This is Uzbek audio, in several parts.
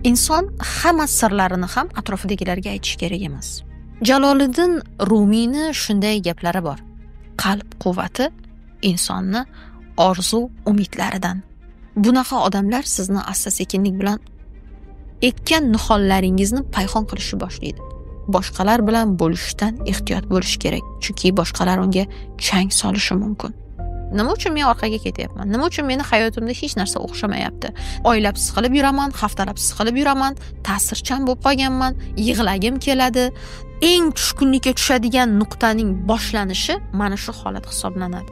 Inson hamma sirlarini ham atrofidagilarga aytish kerak emas. Jaloliddin Rumiyni shunday gaplari bor. Qalb quvvati insonni orzu umidlaridan. Bunaqa odamlar sizni asta-sekinlik bilan ekkan nihollaringizni payhon qilishni boshlaydi. Boshqalar bilan bo'lishdan ehtiyot bo'lish kerak, chunki boshqalar unga chang solishi mumkin. Nima uchun men orqaga ketyapman? Nima uchun meni hayotimda hech narsa o'xshamayapti? Oylab siqilib yuraman, haftalab siqilib yuraman, ta'sirchan bo'lib qolganman, yig'lagim keladi. Eng tushkunlikka tushadigan nuqtaning boshlanishi mana shu holat hisoblanadi.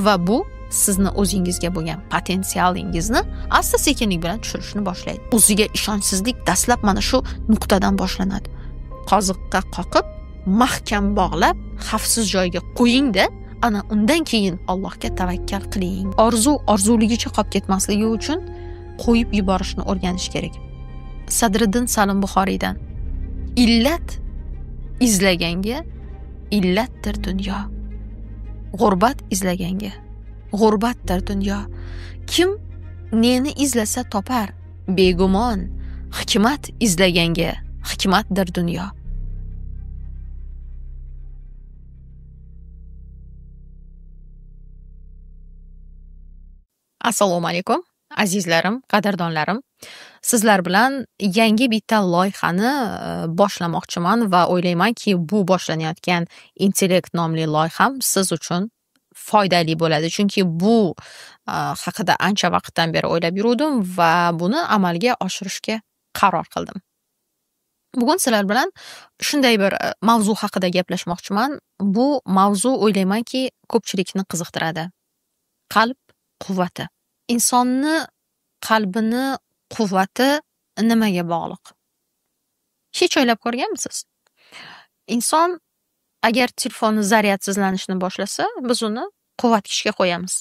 Va bu sizni o'zingizga bo'lgan potensialingizni asta-sekinlik bilan tushirishni boshlaydi. O'ziga ishonchsizlik dastlab mana shu nuqtadan boshlanadi. Qoziqqa qoqib, mahkam bog'lab, xavfsiz joyga qo'ying-da, ana undan keyin Allohga tavakkal qiling. Orzu orzuligicha qolib ketmasligi uchun qo'yib yuborishni o'rganish kerak. Sadriddin Salim Buxoriydan: illat izlaganga illatdir dunyo. G'urbat izlaganga g'urbatdir dunyo. Kim neni izlasa topar, begumon. Hikmat izlaganga hikmatdir dunyo. Assalomu alaykum, azizlarim, qadrdonlarim. Sizlar bilan yangi bitta loyihani boshlamoqchiman va o'ylaymanki, bu boshlanayotgan Intellekt nomli loyiham siz uchun foydali bo'ladi. Chunki bu haqida ancha vaqtdan beri o'ylab yurdim va buni amalga oshirishga qaror qildim. Bugun sizlar bilan shunday bir mavzu haqida gaplashmoqchiman. Bu mavzu o'ylaymanki, ko'pchilikni qiziqtiradi. Qalb quvvati. Insonni qalbini quvvati nimaga bog'liq? Hech o'ylab ko'rganmisiz? Inson agar telefonni zaryadsizlanishni boshlasa, biz uni quvvatkichga qo'yamiz.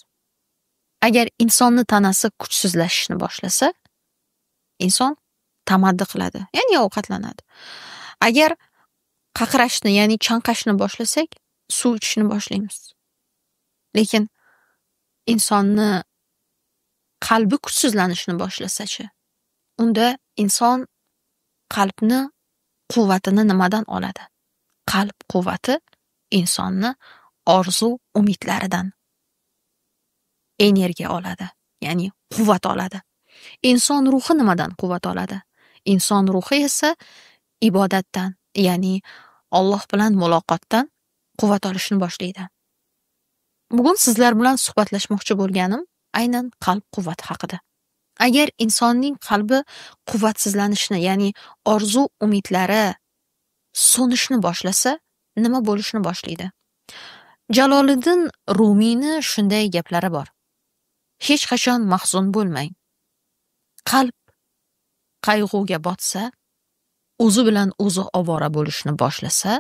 Agar insonni tanasi kuchsizlashishni boshlasa, inson tamaddi qiladi, ya'ni ovqatlanadi. Agar qaqrashni, ya'ni chanqashni boshlasak, suv ichishni boshlaymiz. Lekin insonni qalbi kuchsizlanishni boshlasa-chi, unda inson qalbni quvvatini nimadan oladi? Qalb quvvati insonni orzu umidlaridan energiya oladi, ya'ni quvvat oladi. Inson ruhi nimadan quvvat oladi? Inson ruhi esa ibodatdan, ya'ni Alloh bilan muloqotdan quvvat olishni boshlaydi. Bugun sizlar bilan suhbatlashmoqchi bo'lganim aynan qalb quvvati haqida. Agar insonning qalbi quvvatsizlanishni, ya'ni orzu umidlari so'nishni boshlasa, nima bo'lishni boshlaydi? Jaloliddin Rumiyni shunday gaplari bor. Hech qachon mahzun bo'lmang. Qalb qayg'uga botsa, o'zi bilan o'zi ovora bo'lishni boshlasa,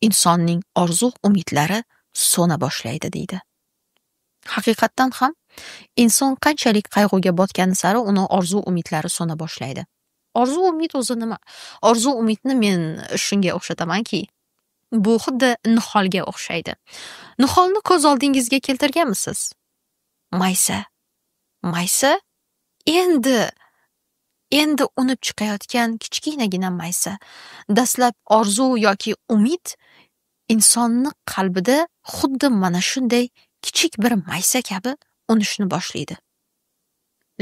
insonning orzu umidlari so'na boshlaydi deydi. Haqiqatdan ham inson qanchalik qayg'uga botgani sari uni orzu umidlari so'na boshlaydi. Orzu umid o'zi nima? Orzu umidni men shunga o'xshatamanki, bu xuddi niholga o'xshaydi. Niholni ko'z oldingizga keltirganmisiz? Maysa. Maysa endi unib chiqayotgan kichkinagina maysa. Dastlab orzu yoki umid insonni qalbida xuddi mana shunday kichik bir maysa kabi unishni boshlaydi.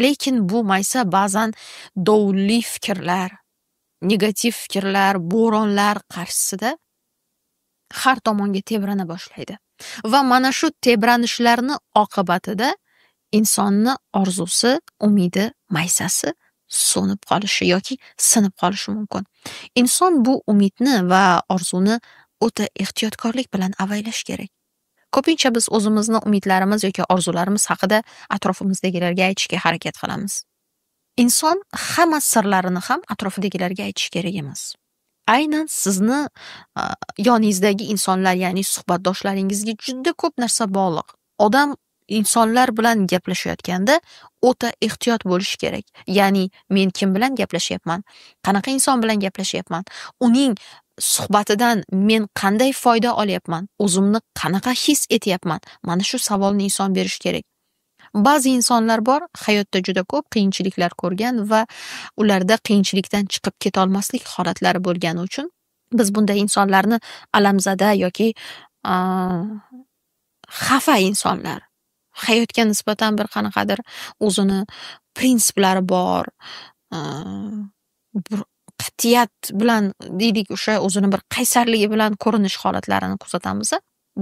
Lekin bu maysa ba'zan dovulli fikrlar, negativ fikrlar, bo'ronlar qarshisida har tomonga tebrana boshlaydi. Va mana shu tebranishlarni oqibatida insonni orzusi, umidi, maysasi so'nib qolishi yoki sinib qolishi mumkin. Inson bu umidni va orzuni o'ta ehtiyotkorlik bilan avaylash kerak. Ko'pincha biz o'zimizni umidlarimiz yoki orzularimiz haqida atrofimizdagilarga aytishga harakat qilamiz. Inson hamma sirlarini ham atrofidagilarga aytish kerak emas. Aynan sizni yoningizdagi insonlar, ya'ni suhbatdoshlaringizga juda ko'p narsa bog'liq. Odam insonlar bilan gaplashayotganda o'ta ehtiyot bo'lish kerak. Ya'ni men kim bilan gaplashyapman? Qanaqa inson bilan gaplashyapman? Uning suhbatidan men qanday foyda olyapman? O'zimni qanaqa his etyapman? Mana shu savolni inson berish kerak. Ba'zi insonlar bor, hayotda juda ko'p qiyinchiliklar ko'rgan va ularda qiyinchilikdan chiqib ketolmaslik holatlari bo'lgani uchun biz bunday insonlarni alamzada yoki xafa insonlar, hayotga nisbatan bir qanaqadir o'zini prinsiplari bor, bir qat'iyat bilan deylik, o'sha o'zini bir qaysarligi bilan ko'rinish holatlarini kuzatamiz.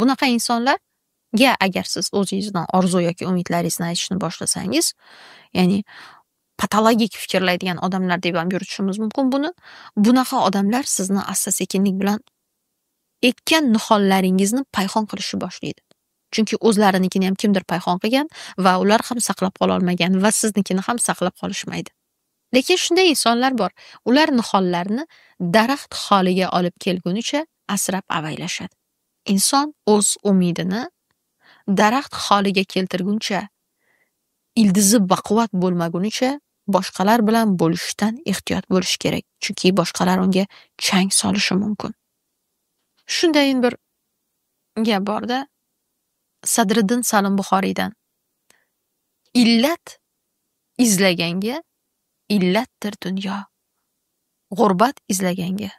Bunaqa insonlarga agar siz o'zingizni orzu yoki umidlaringizni aytishni boshlasangiz, ya'ni patologik fikrlaydigan odamlar deb ham yuritishimiz mumkin buni. Bunaqa odamlar sizni asta-sekinlik bilan ekkan nihollaringizni payhon qilishni boshlaydi. Chunki o'zlarinikini ham kimdir payhon qilgan va ular ham saqlab qola olmagan va siznikini ham saqlab qolishmaydi. Lekin shunday insonlar bor, ular nihollarni daraxt holiga olib kelgunicha asrab avaylashadi. Inson o'z umidini daraxt holiga keltirguncha, ildizi baquvvat bo'lmagunicha boshqalar bilan bo'lishishdan ehtiyot bo'lish kerak, chunki boshqalar unga chang solishi mumkin. Shundayin bir gap borda, Sadriddin Salim Buxoriydan: illat izlaganga illatdir dunyo, g'urbat izlaganga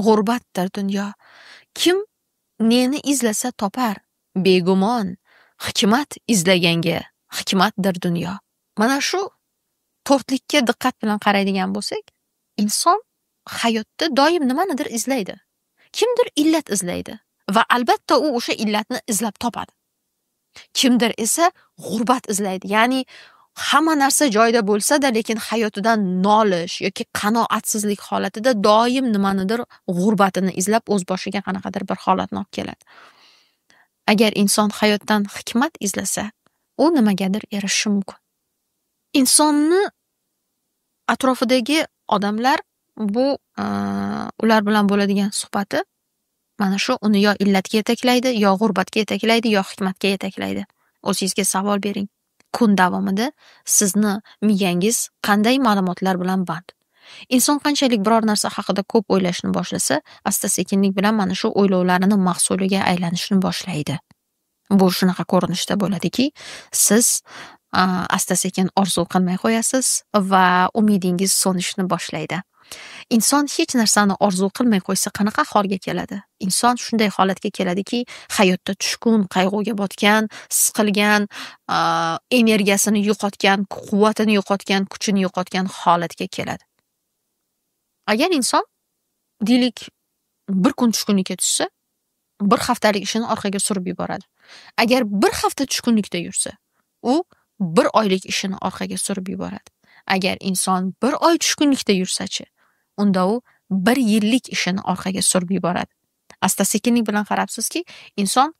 g'urbatdir dunyo. Kim neni izlasa topar, begumon, hikmat izlaganga hikmatdir dunyo. Mana shu to'rtlikka diqqat bilan qaraydigan bo'lsak, inson hayotda doim nimanidir izlaydi. Kimdir illat izlaydi va albatta u o'sha illatni izlab topadi. Kimdir esa g'urbat izlaydi, ya'ni hamma narsa joyida bo'lsa-da, lekin hayotidan nolish yoki qanoatsizlik holatida doim nimanidir g'urbatini izlab o'z boshiga qanaqadir bir holatni olib keladi. Agar inson hayotdan hikmat izlasa, u nimagadir erishishi mumkin. Insonni atrofidagi odamlar bu ular bilan bo'ladigan suhbati mana shu uni yo illatga yetaklaydi, yo g'urbatga yetaklaydi, yo hikmatga yetaklaydi. O'zingizga savol bering. Kun davomida sizni miyangiz qanday ma'lumotlar bilan band? Inson qanchalik biror narsa haqida ko'p o'ylashni boshlasa, asta-sekinlik bilan mana shu o'ylovlarini mahsuliga aylanishni boshlaydi. Bu shunaqa ko'rinishda bo'ladiki, siz asta-sekin orzu qilmay qo'yasiz va umidingiz so'nishni boshlaydi. Inson hech narsani orzu qilmay qo'ysa qanaqa holga keladi? Inson shunday holatga keladiki, hayotda tushkun, qayg'uga botgan, siqilgan, energiyasini yo'qotgan, quvvatini yo'qotgan, kuchini yo'qotgan holatga keladi. Agar inson deylik bir kun tushkunlikka tushsa, bir haftalik ishini orqaga surib yuboradi. Agar bir hafta tushkunlikda yursa, u bir oylik ishini orqaga surib yuboradi. Agar inson bir oy tushkunlikda yursa-chi, unda u bir yillik ishini orqaga surib yuboradi. Asta-sekinlik bilan qarabsizki, inson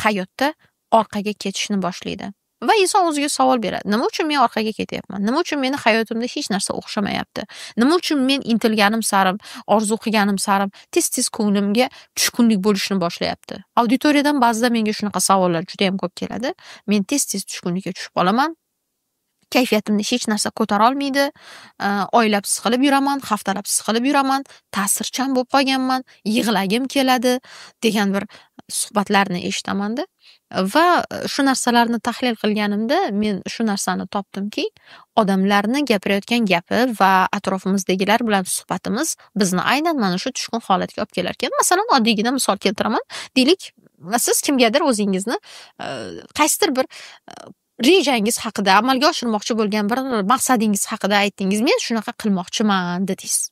hayotda orqaga ketishni boshlaydi. Va inson o'ziga savol beradi. Nima uchun men orqaga ketyapman? Nima uchun meni hayotimda hech narsa o'xshamayapti? Nima uchun men intilganim sari, orzu qilganim sari tez-tez ko'nglimga tushkunlik bo'lishni boshlayapti? Auditoriyadan ba'zida menga shunaqa savollar juda ham ko'p keladi. Men tez-tez tushkunlikka tushib qolaman. Kayfiyatimni hech narsa ko'tara olmaydi. Oylab siqilib yuraman, haftalab siqilib yuraman, ta'sirchan bo'lib qolganman, yig'lagim keladi degan bir suhbatlarni eshitamanda. Va shu narsalarni tahlil qilganimda men shu narsani topdimki, odamlarni gapirayotgan gapi va atrofimizdagilar bilan suhbatimiz bizni aynan mana shu tushkun holatga olib kelar ekan. Masalan, oddiygina misol keltiraman. Deylik, siz kimgadir o'zingizni qaysidir bir rejangiz haqida, amalga oshirmoqchi bo'lgan bir maqsadingiz haqida aytdingiz. Men shunaqa qilmoqchiman dedingiz.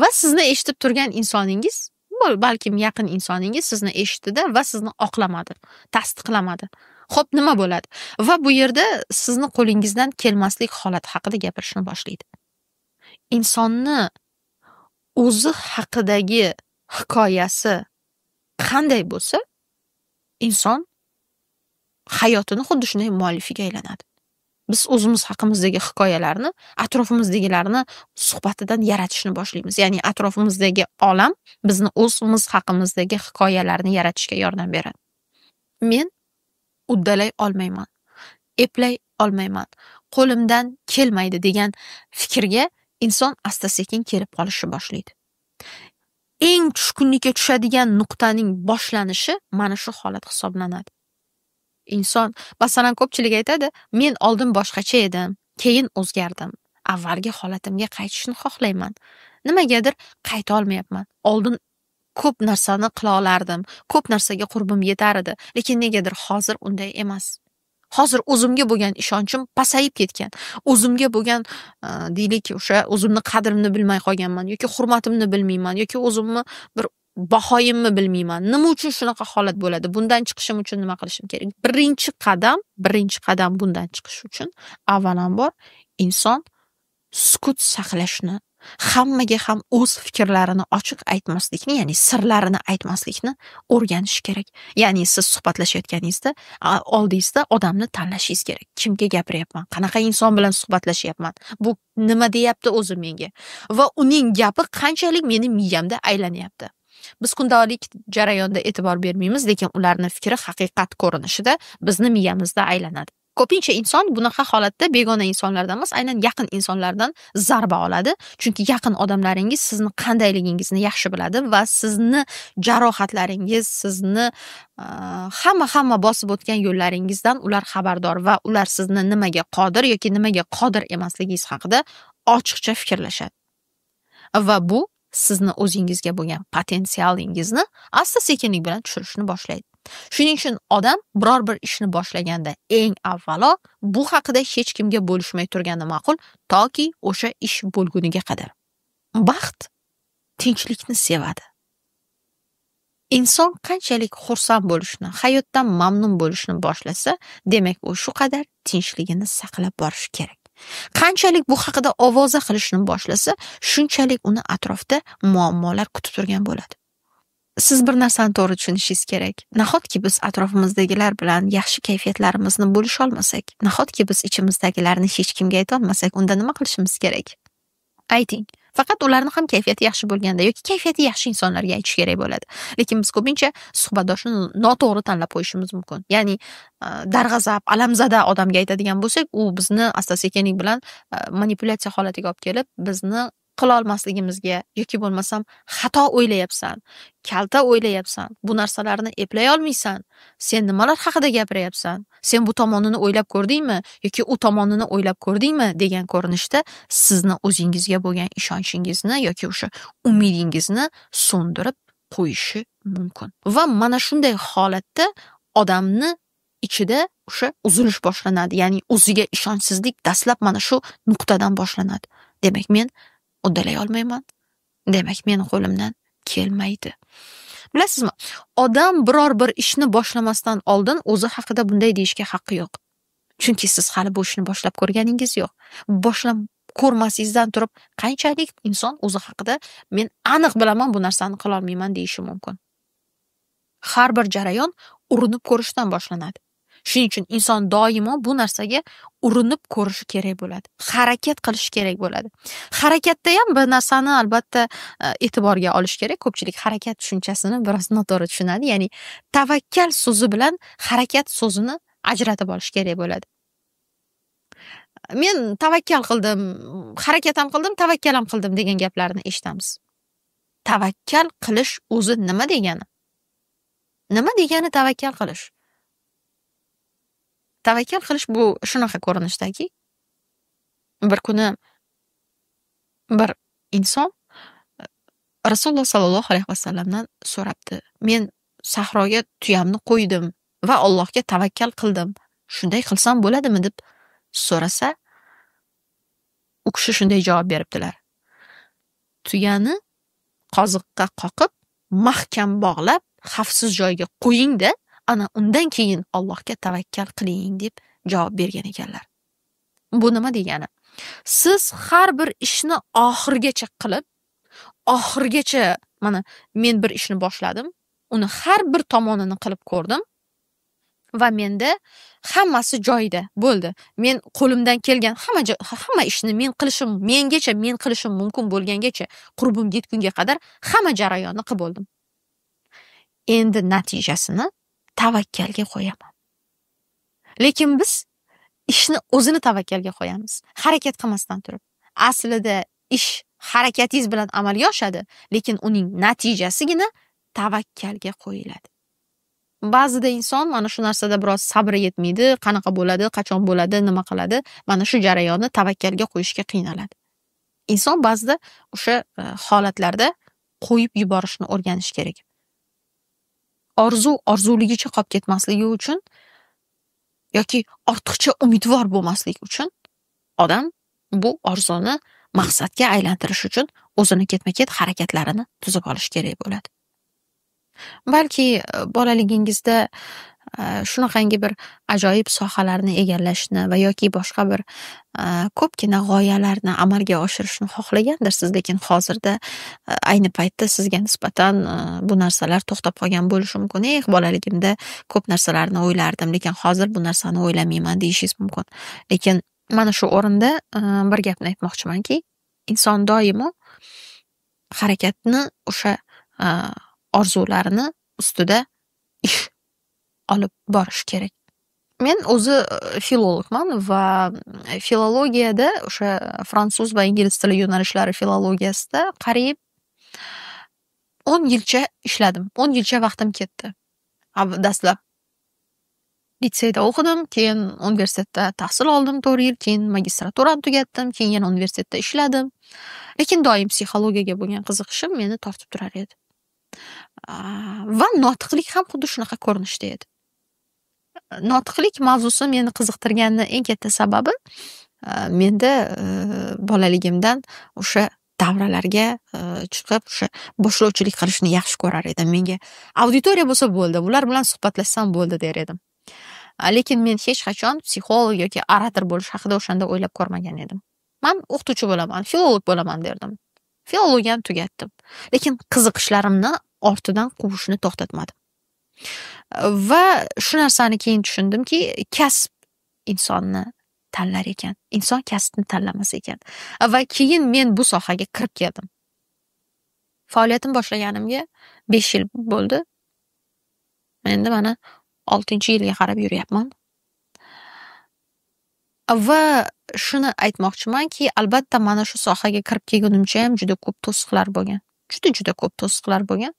Va sizni eshitib turgan insoningiz, balkim yaqin insoningiz sizni eshitdi va sizni oqlamadi, tasdiqlamadi. Xo'p, nima bo'ladi? Va bu yerda sizni qo'lingizdan kelmaslik holati haqida gapirishni boshlaydi. Insonni o'zi haqidagi hikoyasi qanday bo'lsa, inson hayotini xuddi shunday muallifiga aylanadi. Biz o'zimiz haqimizdagi hikoyalarni atrofimizdagilarni suhbatidan yaratishni boshlaymiz. Ya'ni atrofimizdagi olam bizni o'zimiz haqimizdagi hikoyalarni yaratishga yordam beradi. Men uddalay olmayman, eplay olmayman, qo'limdan kelmaydi degan fikrga inson asta-sekin kelib qolishni boshlaydi. Eng tushkunlikka tushadigan nuqtaning boshlanishi mana shu holat hisoblanadi. Inson, masalan, ko'pchilik aytadi, men oldin boshqacha edim, keyin o'zgardim. Avvalgi holatimga qaytishni xohlayman. Nimagadir qayta olmayapman. Oldin ko'p narsani qila olardim, ko'p narsaga qurbim yetar edi, lekin negadir hozir unday emas. Hozir o'zimga bo'lgan ishonchim pasayib ketgan. O'zimga bo'lgan, deylik, o'sha o'zimni qadrimni bilmay qolganman yoki hurmatimni bilmayman yoki o'zimni bir bahoyimni bilmayman. Nima uchun shunaqa holat bo'ladi? Bundan chiqishim uchun nima qilishim kerak? Birinchi qadam bundan chiqish uchun avvalambor inson sukut saqlashni, hammaga ham o'z fikrlarini ochiq aytmaslikni, ya'ni sirlarini aytmaslikni o'rganish kerak. Ya'ni siz suhbatlashayotganingizda oldingizda odamni tanlashingiz kerak. Kimga gapiryapman? Qanaqa inson bilan suhbatlashyapman? Bu nima deyapti o'zi menga? Va uning gapi qanchalik meni miyamda aylanyapti? Biz kundalik jarayonda e'tibor bermaymiz, lekin ularning fikri haqiqat ko'rinishida bizni miyamizda aylanadi. Ko'pincha inson bunaqa holatda begona insonlardan emas, aynan yaqin insonlardan zarba oladi. Chunki yaqin odamlaringiz sizni qandayligingizni yaxshi biladi va sizni jarohatlaringiz, sizni hamma bosib o'tgan yo'llaringizdan ular xabardor va ular sizni nimaga qodir yoki nimaga qodir emasligingiz haqida ochiqcha fikrlashadi. Va bu sizni o'zingizga bo'lgan potensialingizni asta-sekinlik bilan tushirishni boshlaydi. Shuning uchun odam biror bir ishni boshlaganda eng avvalo bu haqida hech kimga bo'lishmay turgani ma'qul, toki o'sha ish bo'lguniga qadar. Baxt tinchlikni sevadi. Inson qanchalik xursand bo'lishni, hayotdan mamnun bo'lishni boshlasa, demak u shu qadar tinchligini saqlab borishi kerak. Qanchalik bu haqida ovoza qilishni boshlasa, shunchalik uni atrofda muammolar kutib turgan bo'ladi. Siz bir narsani to'g'ri tushunishingiz kerak. Nahotki biz atrofimizdagilar bilan yaxshi kayfiyatlarimizni bo'lisha olmasak, nahotki biz ichimizdagilarni hech kimga ayta olmasak, unda nima qilishimiz kerak? Ayting. Faqat ularni ham kayfiyati yaxshi bo'lganda yoki kayfiyati yaxshi insonlarga aytish kerak bo'ladi. Lekin biz ko'pincha suhbatdoshni noto'g'ri tanlab qo'yishimiz mumkin. Ya'ni darg'azab, alamzada odamga aytadigan bo'lsak, u bizni asta-sekinlik bilan manipulyatsiya holatiga olib kelib, bizni qila olmasligimizga yoki bo'lmasam xato o'ylayapsan, kalta o'ylayapsan, bu narsalarni eplay olmaysan, sen nimalar haqida gapiryapsan, sen bu tomonini o'ylab ko'rdingmi yoki u tomonini o'ylab ko'rdingmi degan ko'rinishda sizni o'zingizga bo'lgan ishonchingizni yoki o'sha umidingizni so'ndirib qo'yishi mumkin. Va mana shunday holatda odamni ichida o'sha uzilish boshlanadi, ya'ni o'ziga ishonchsizlik dastlab mana shu nuqtadan boshlanadi. Demak, men uddalay olmayman. Demak, meni qo'limdan kelmaydi. Bilasizmi, odam biror bir ishni boshlamasdan oldin o'zi haqida bunday deyishga haqqi yo'q. Chunki siz hali bu ishni boshlab ko'rganingiz yo'q. Boshlab ko'rmasingizdan turib qanchalik inson o'zi haqida men aniq bilaman bu narsani qila olmayman deyishi mumkin. Har bir jarayon urinib ko'rishdan boshlanadi. Shuning uchun inson doimo bu narsaga urinib ko'rishi kerak bo'ladi. Harakat qilishi kerak bo'ladi. Harakatda ham bir narsani albatta e'tiborga olish kerak. Ko'pchilik harakat tushunchasini biroz noto'g'ri tushunadi. Ya'ni tavakkal so'zi bilan harakat so'zini ajratib olish kerak bo'ladi. Men tavakkal qildim, harakat ham qildim, tavakkal ham qildim degan gaplarni eshitamiz. Tavakkal qilish o'zi nima degani? Nima degani tavakkal qilish? Tavakkal qilish bu shunaqa ko'rinishdaki, bir kuni bir inson Rasululloh sallallohu alayhi vasallamdan so'rabdi. Men sahroga tuyamni qo'ydim va Allohga tavakkal qildim. Shunday qilsam bo'ladimi deb so'rasa, u kishi shunday javob beribdilar. Tuyani qoziqqa qoqib, mahkam bog'lab, xavfsiz joyga qo'ying-da, ana undan keyin Allohga tavakkal qiling deb javob bergan ekanlar. Bu nima degani? Siz har bir ishni oxirigacha qilib, oxirigacha mana men bir ishni boshladim, uni har bir tomonini qilib ko'rdim va menda hammasi joyida bo'ldi. Men qo'limdan kelgan hamma ishni men qilishim, mengacha men qilishim mumkin bo'lgangacha, qurbim yetgunga qadar hamma jarayonni qilib bo'ldim. Endi natijasini tavakkalga qo'yaman. Lekin biz ishni o'zini tavakkalga qo'yamiz, harakat qilmasdan turib. Aslida ish harakatingiz bilan amalga oshadi, lekin uning natijasigina tavakkalga qo'yiladi. Ba'zida inson mana shu narsada biroz sabri yetmaydi, qanaqa bo'ladi, qachon bo'ladi, nima qiladi, mana shu jarayonni tavakkalga qo'yishga qiynaladi. Inson ba'zida o'sha holatlarda qo'yib yuborishni o'rganish kerak. Orzu orzuligicha qolib ketmasligi uchun yoki ortiqcha umidvor bo'lmaslik uchun odam bu orzuni maqsadga aylantirish uchun o'zini ketma-ket harakatlarini tuzib olish kerak bo'ladi. Balki bolaligingizda shunaqangi bir ajoyib sohalarni egallashni va yoki boshqa bir ko'pgina g'oyalarni amalga oshirishni xohlagandirsiz, lekin hozirda ayni paytda sizga nisbatan bu narsalar to'xtab qolgan bo'lishi mumkin. Eh, bolaligimda ko'p narsalarni o'ylardim, lekin hozir bu narsani o'ylamayman deyishingiz mumkin. Lekin mana shu o'rinda bir gapni aytmoqchimanki, inson doimo harakatni o'sha orzularini ustida ish olib borish kerak. Men o'zi filologman va filologiyada o'sha fransuz va ingliz tili yo'nalishlari filologiyasida qariyb 10 yilcha ishladim. 10 yilcha vaqtim ketdi. Dastlab litseyda o'qidim, keyin universitetda tahsil oldim 4 yil, keyin magistraturani tugatdim, keyin yana universitetda ishladim. Lekin doim psixologiyaga bo'lgan qiziqishim meni tortib turar edi. Va notiqlik ham xuddi shunaqa ko'rinishda edi. Notiqlik mavzusi meni qiziqtirganini eng katta sababi menda bolaligimdan o'sha davralarga chiqib, o'sha boshlovchilik qilishni yaxshi ko'rar edim. Menga auditoriya bo'lsa bo'ldi, ular bilan suhbatlashsam bo'ldi der edim. Lekin men hech qachon psixolog yoki orator bo'lish haqida o'shanda o'ylab ko'rmagan edim. Man o'qituvchi bo'laman, filolog bo'laman derdim. Filologiyani tugatdim. Lekin qiziqishlarimni ortidan quvishni to'xtatmadim. Va shu narsani keyin tushundimki, kasb insonni tanlar ekan. Inson kasbni tanlamas ekan. Va keyin men bu sohaga kirib keldim. Faoliyatim boshlaganimga 5 yil bo'ldi. Endi mana 6-yilga qarab yuryapman. Va shuni aytmoqchimanki, albatta mana shu sohaga kirib kelgunimcha ham juda ko'p to'siqlar bo'lgan. Juda-juda ko'p to'siqlar bo'lgan.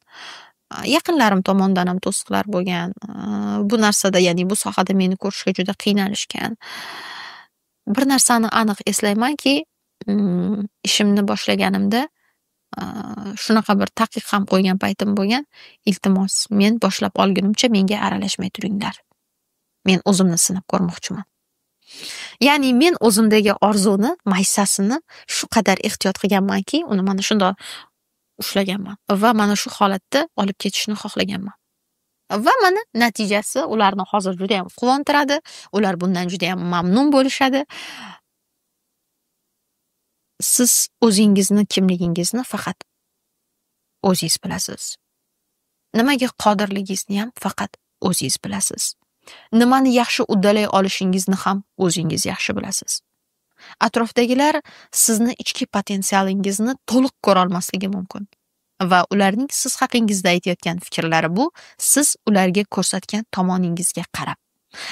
Yaqinlarim tomonidan ham to'siqlar bo'lgan. Bu narsada, ya'ni bu sohada meni ko'rishga juda qiynalishgan. Bir narsani aniq eslaymanki, ishimni boshlaganimda shunaqa bir taqiq ham qo'ygan paytim bo'lgan. Iltimos, men boshlab olgunimcha menga aralashmay turinglar. Men o'zimni sinab ko'rmoqchiman. Ya'ni men o'zimdagi orzuni, maysasini shu qadar ehtiyot qilganmanki, uni mana shundoq ushlaganman va mana shu holatda olib ketishni xohlaganman. Va mana natijasi ularni hozir juda ham quvontiradi, ular bundan juda ham mamnun bo'lishadi. Siz o'zingizni kimligingizni faqat o'zingiz bilasiz. Nimaga qodirligingizni ham faqat o'zingiz bilasiz. Nimani yaxshi uddalay olishingizni ham o'zingiz yaxshi bilasiz. Atrofdagilar sizni ichki potensialingizni to'liq ko'ra olmasligi mumkin va ularning siz haqingizda aytayotgan fikrlari bu siz ularga ko'rsatgan tomoningizga qarab.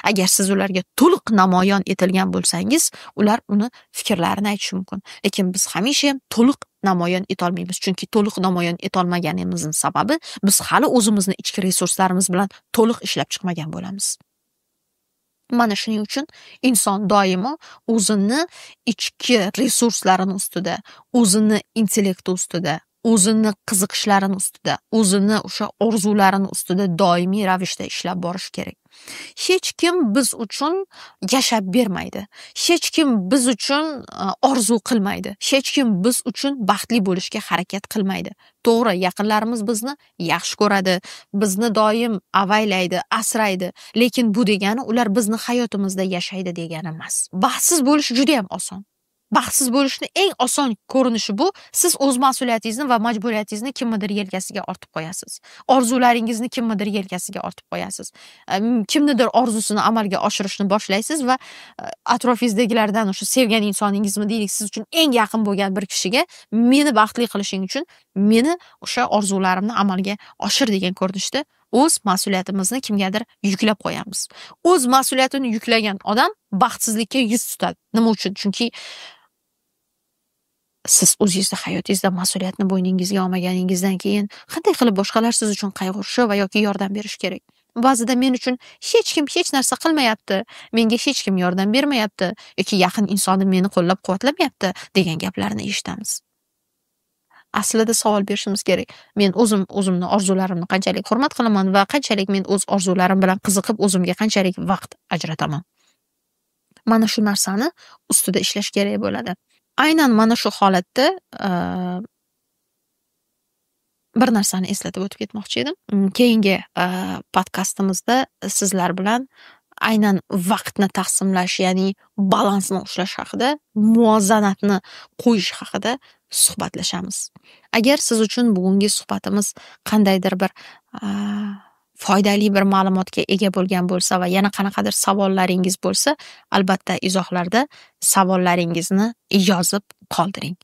Agar siz ularga to'liq namoyon etilgan bo'lsangiz, ular uni fikrlarini aytishi mumkin. Lekin biz hamisha ham to'liq namoyon eta olmaymiz, chunki to'liq namoyon eta olmaganimizning sababi biz hali o'zimizni ichki resurslarimiz bilan to'liq ishlab chiqmagan bo'lamiz. Mana shuning uchun inson doimo o'zini ichki resurslarini ustida, o'zini intellekti ustida, o'zini qiziqishlarini ustida, o'zini o'sha orzularini ustida doimiy ravishda ishlab borish kerak. Hech kim biz uchun yashab bermaydi. Hech kim biz uchun orzu qilmaydi. Hech kim biz uchun baxtli bo'lishga harakat qilmaydi. To'g'ri, yaqinlarimiz bizni yaxshi ko'radi, bizni doim avaylaydi, asraydi, lekin bu degani ular bizni hayotimizda yashaydi degani emas. Baxtsiz bo'lish juda ham oson. Baxtsiz bo'lishni eng oson ko'rinishi bu, siz o'z mas'uliyatingizni va majburiyatingizni kimnidir yelkasiga ortib qo'yasiz. Orzularingizni kimnidir yelkasiga ortib qo'yasiz. Kimnidir orzusini amalga oshirishni boshlaysiz va atrofingizdagilardan o'sha sevgan insoningizmi deylik, siz uchun eng yaqin bo'lgan bir kishiga meni baxtli qilishing uchun meni o'sha orzularimni amalga oshir degan ko'rinishda o'z mas'uliyatimizni kimgadir yuklab qo'yamiz. O'z mas'uliyatini yuklagan odam baxtsizlikka yuz tutadi. Nima uchun? Chunki siz o'zingizni hayotingizda mas'uliyatni bo'yningizga olmaganingizdan keyin qanday qilib boshqalar siz uchun qayg'urishi va yoki yordam berishi kerak? Ba'zida men uchun hech kim hech narsa qilmayapti, menga hech kim yordam bermayapti yoki yaqin insonim meni qo'llab-quvvatlamayapti degan gaplarni eshitamiz. Aslida savol berishimiz kerak. Men o'zim o'zimni orzularimni qanchalik hurmat qilaman va qanchalik men o'z orzularim bilan qiziqib o'zimga qanchalik vaqt ajrataman. Mana shu narsani ustida ishlash kerak bo'ladi. Aynan mana shu holatda bir narsani eslatib o'tib ketmoqchi edim. Keyingi podkastimizda sizlar bilan aynan vaqtni taqsimlash, ya'ni balansni ushlash haqida, muvozanatni qo'yish haqida suhbatlashamiz. Agar siz uchun bugungi suhbatimiz qandaydir bir foydali bir ma'lumotga ega bo'lgan bo'lsa va yana qanaqadir savollaringiz bo'lsa, albatta izohlarda savollaringizni yozib qoldiring.